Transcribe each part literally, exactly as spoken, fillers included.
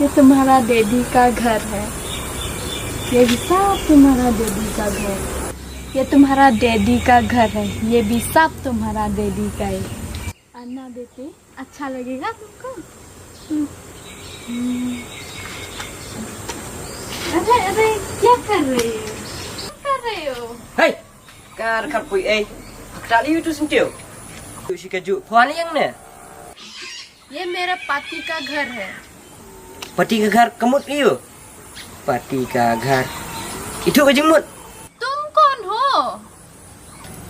ये तुम्हारा डैडी का घर है। ये भी सब तुम्हारा डैडी का घर। ये तुम्हारा डैडी का घर है। ये भी सब तुम्हारा डैडी का है। अन्ना बेटी, अच्छा लगेगा तुमको? हम्म। हम्म। अरे, अरे, क्या कर रहे हो? क्या कर रहे हो? Hey! Kar kar pui ei. Hakta liu tu sentio. Tu si kaju. Phuan yang ne. ये मेरा पति का घर है। पति का घर ka mut liu. पति का घर. Itu ka jingmut. तुम कौन हो?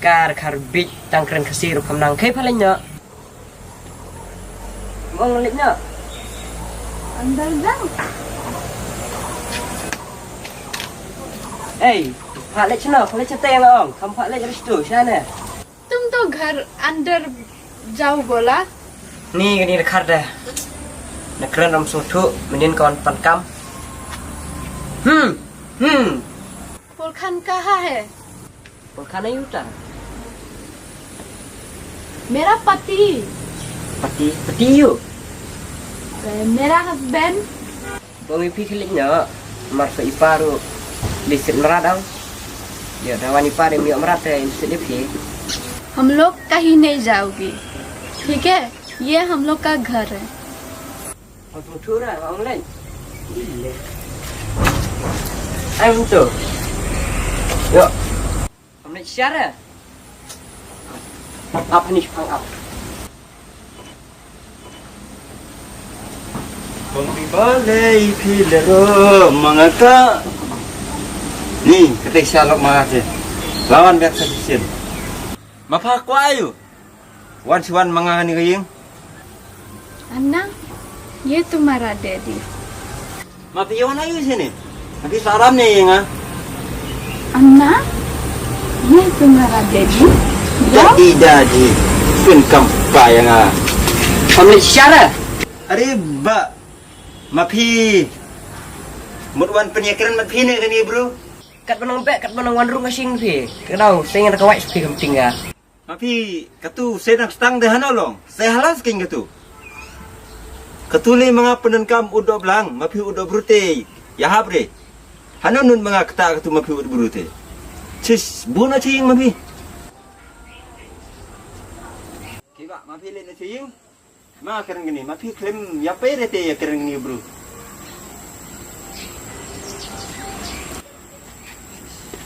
Kar kar bit tang kren kasir pam nang kai phaleng na. Mong lip na. अंदर जाओ। Ei, phalek chna, phalek chna teng ong, kam phalek restu, shane. तुम तो घर अंदर जाओ बोला। Ni kani da khar da. Na kren ram sung thu, menin kawan pan kam. Hmm, hmm. पुरखान कहाँ है? पुरखान ayu ta. मेरा पति। Pati, pati yu. मेरा हस्बैंड। Bang i phi khlieh noh, mar sa i pa ruh li sit mrad ang. Ïa da wan i pa ruh ym ïoh mrad te i sit ïa phi. हम लोग कहीं नहीं जाओगी, ठीक है? ये हम लोग का घर है। Ang thura ang len. Ai untuk. Ïoh. Pang ap ni, pang ap. Kong pi balei phi leh ro manga ka. Ni, kata shalok manga ke. Lawan biak sa kisin. Ma pha kwah ayu. Wan si wan manga ni ka ïing. अन्ना, ये तुम्हारा डैडी। Ma phi wan ayu sini. Ma phi saram ne ïa nga. अन्ना, ये तुम्हारा डैडी। Daddy, daddy. Pyn kam pa ïa nga. Pam leh shara. Are ba. Ma phi. Mut wan pynïakren ma phi ne kane bro. Kat ba nang beh, kat ba nang wan rung asing phi. Ka dau, seng da ka wai phi kam tinga. Ma phi katu se nang stang de hano long. Se halas king katu. Katu le manga pyndonkam u doh blang, ma phi u doh brute. Ïa hap re. Hano nun manga kata katu ma phi u doh brute. Chis, bun a ching ma phi. Kiba ma phi le na ching. Ma kren kini, ma phi khlem ïa pei re te ïa kren kini bro.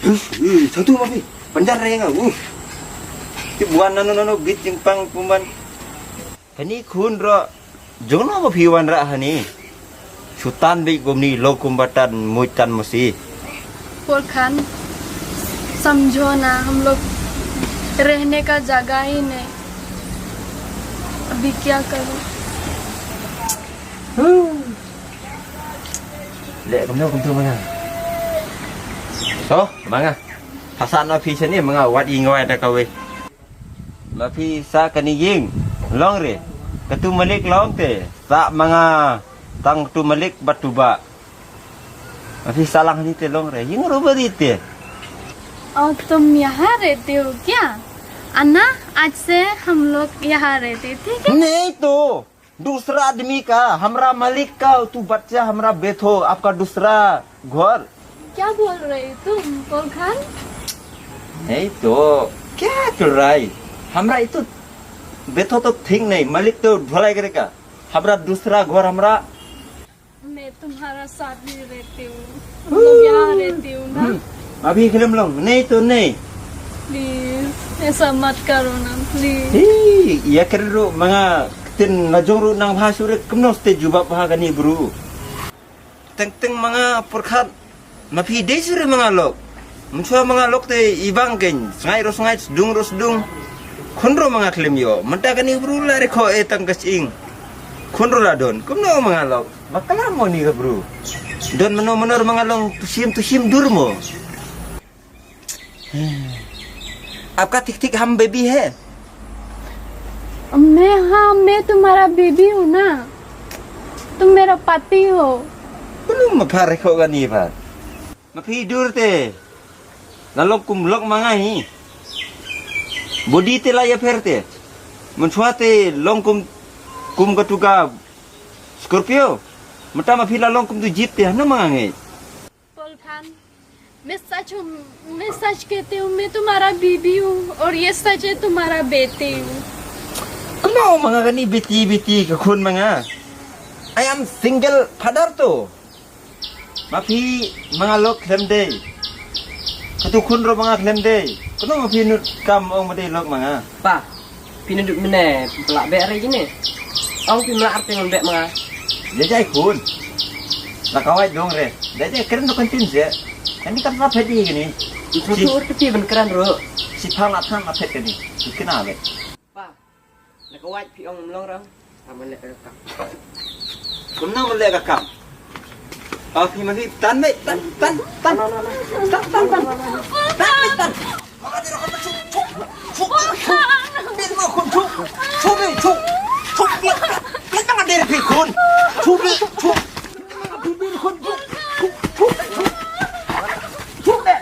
Huh, huh, satu ma phi. Panjar re nga. Uh. Ti buan nano nano bit jingpang pumban. Hani khun ro. Jong no ma phi wan ra hani. Sutan bik kumni lo kumbatan muitan musi. पुरखान, समझो ना, हम लोग रहने का जगह ही नहीं, अभी क्या करूं? Le kumno kumtu manga. So manga. Phasan na phi sini manga wat i ngwai da kawei. Ma phi sa kani ïing long re. Katu malik long te sa manga tang tu malik batu ba. Ma phi sa lang ni te long re ïing ru ba di te. और तुम यहाँ रहते हो क्या? अन्ना, आज से हम लोग यहाँ रहते, ठीक है? नहीं तो दूसरा आदमी का, हमरा मालिक का तू बच्चा हमरा बेथो, आपका दूसरा घर। क्या बोल रहे तुम, पुरखान? नहीं तो क्या कर रहा है? हमरा इतो बेथो तो ठीक नहीं, मालिक तो ढोलाई करेगा। हमरा दूसरा घर हमरा। मैं तुम्हारा साथ नहीं रहती हूँ, हम लोग यहाँ रहती हूँ ना। Hmm. Abi khlem long, नहीं तो नहीं। प्लीज, ऐसा मत करो ना, प्लीज। Hi, ïa kren ruh manga ktien la jong ruh nang bha shuh re kumno ste jubab bha kani bru. Teng teng manga pyrkhat ma phi dei shuh re manga lok. Mynshwa manga lok te i bang kein sngai ruh sngai sdung ruh sdung. Khun ruh manga khlem ïoh mynta kani bru la re kho e tang ka shing. Khun ruh la don kumno manga lok. Ba klam mo ni ka bru. Don mano mano ruh manga long tusim tusim dur mo. आपका ठीक ठीक हम बेबी है। मैं, हाँ, मैं तुम्हारा बेबी हूँ ना, तुम मेरा पति हो। Belum mapar ko gani ba. Ma phi dur te. La long kum lok ma nga hi. Body te la ïapher te. Mynshuwa te long kum, kum katu ka Scorpio. Mynta ma phi la long kum tu Jeep te, hano ma nga ngeit. पल खान, मैं सच हूँ, मैं सच कहती हूँ, मैं तुम्हारा बीबी हूँ और ये सच है, तुम्हारा बेटी हूँ। Kumno ma nga kane, beti beti ka khun ma nga. I am single father to. Ma phi ma nga lok khlem dei. Katu khun ruh ma nga khlem dei. Kumno ma phi nud kam ong ma dei lok ma nga. Pa, phi nud mynne phi pla beh re kine. Ong phi mla arteng beh ma nga. Ïa jai khun. La ka wai dong re. Ïa jai kren do kan tin se. Kani kan la phet di kini. Itu tu urut phi ben kren ruh. Si phang la thang la phet kani. Kena beh. Pa. Na ka wait phi ong mlong rang. Tama leh ka kam. Kumno ma leh ka kam? Ah, phi ma phi tan meh, tan, tan, tan. Tan, tan, tan. Tan meh, tan. Ma ka dei khun, chuk, chuk, chuk, chuk. Bin ma khun, chuk, chuk, chuk, chuk. Leh, leh ma ka dei phi khun. Chuk, chuk. Chuk, chuk, chuk. Chuk, chuk. Chuk de.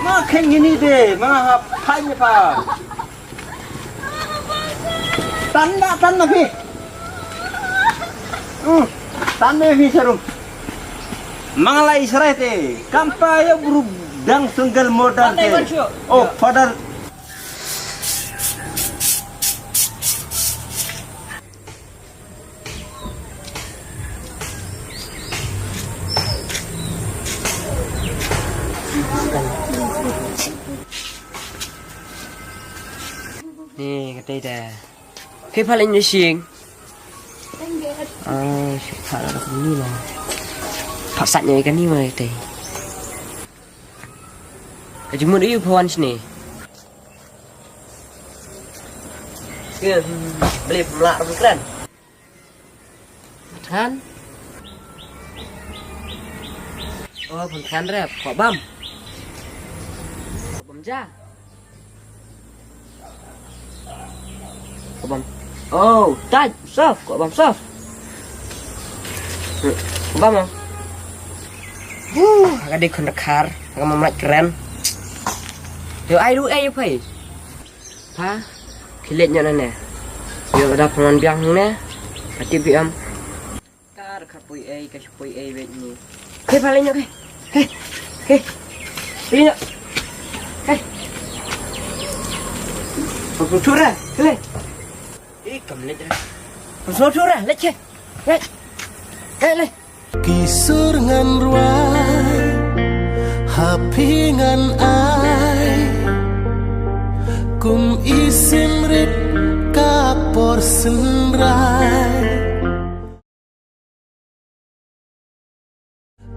Ma kheng ini de, ma ha phai ni pa. Tan da, tan na phi. Hmm, tan na phi serum. Mangalai serai te, kam pa ya bru dang single modern te. Oh, father. Ni, kata dah. Kei paling nyusing. Ah, siapa lah kata ni lah. Paksa nyai kan ni mah kata. Kajimut iu pawan sini. Ke, beli pemlak pun keren. Phan. Oh, phan khan rep. Kwah bam. Kwah bam ja. Kwah bam. Oh, taj, sof. Kwah bam sof. Kwah bam, ah. Huh, ka dei khun rakhar. Ka mamlak keren. Yo, ai ru, ai, yo, pai. Pha, khie leit ñiot nangne. Ïoh lada pynwan biang hangne. Ka tip biang. Ka da ka poi ei, ka poi ei wei ni. Hei, pha leit ñiot, hei. Hei. Hei. Leit ñiot. Hei. Pha pynthut ra, hei. Ih, kam leit ra. Pynthut ra, leit, hei. Leit. Hei, leit. Ki sur ngan rwai ha phi ngan ai, kum i sim rit ka por synrai.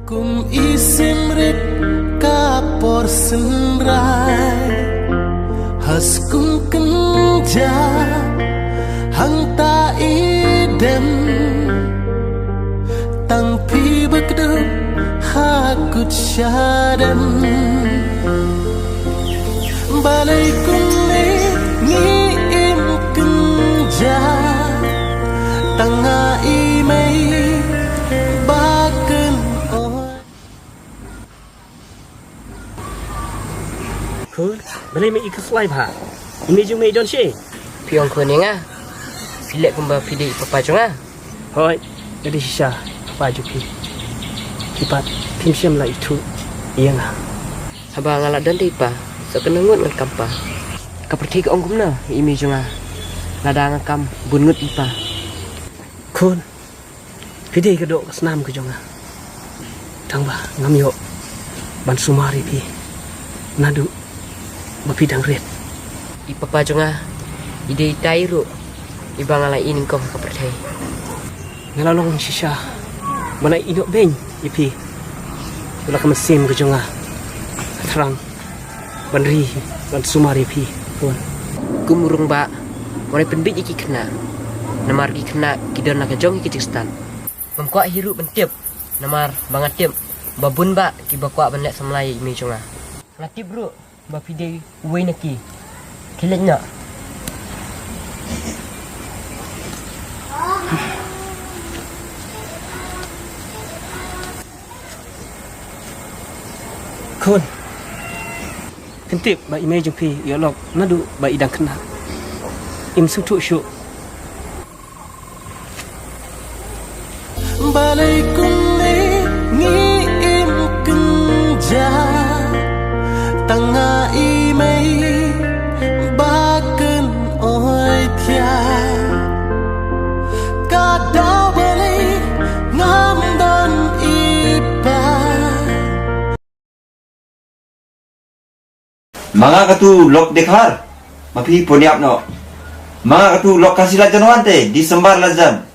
Kum i sim rit ka por synrai. Ha skum kynja hangta i dem, tang phi ba kdup ha kut sha dem. Balei kumne ngi im kynja, tang nga i mei ba kynoi. Khun, balei me i khuslai bha? I mei jong me i don shi? Phi ong khun ïa nga. Phi leh kumba phi dei i papa jong nga. Hooid, nga dei shisha i papa jong phi. Phi pat phim shym la ithuh ïa nga. Haba nga la don da i pa, sa kynnoh ngut ngan kam pa. Ka pyrthei ka ong kumno ïa i mei jong nga? Lada nga kam bun ngut i pa. Khun, phi dei ka doh ka snam ka jong nga. Tang ba ngam ïoh ban sumar ïa phi naduh ba phi dang rit. I papa jong nga i dei itai ruh iba nga la ïoh nyngkong ha ka pyrthei. Nga la long shisha ban ai ïehnoh beiñ ïa phi. Ïa la ka mynsiem ka jong nga ka thrang ban ri, ban sumar ïa phi, Khun. Kum u rangbah, wat leit pynbeit ïa ki khynnah. Namar ki khynnah ki don la ka jong ki ka jingstad. Ngam kwah hi ruh ban tip. Namar ba nga tip ba bun bah kiba kwah ban leh samla ïa i mei jong nga. Nga tip ruh ba phi dei uwei na ki. Khie leit noh. Khun, Kyntip ba i mei jong phi ïoh lok naduh ba i dang khynnah. Im sngewthuh shuh. Balei kumne ngi im kynja, tang nga i mei ba kynoi thiah. Ka daw balei ngam don i pa. Ma nga katu lok Dkhar, ma phi poniap noh. Ma nga katu lok Khasi la jan wan te, December la jan.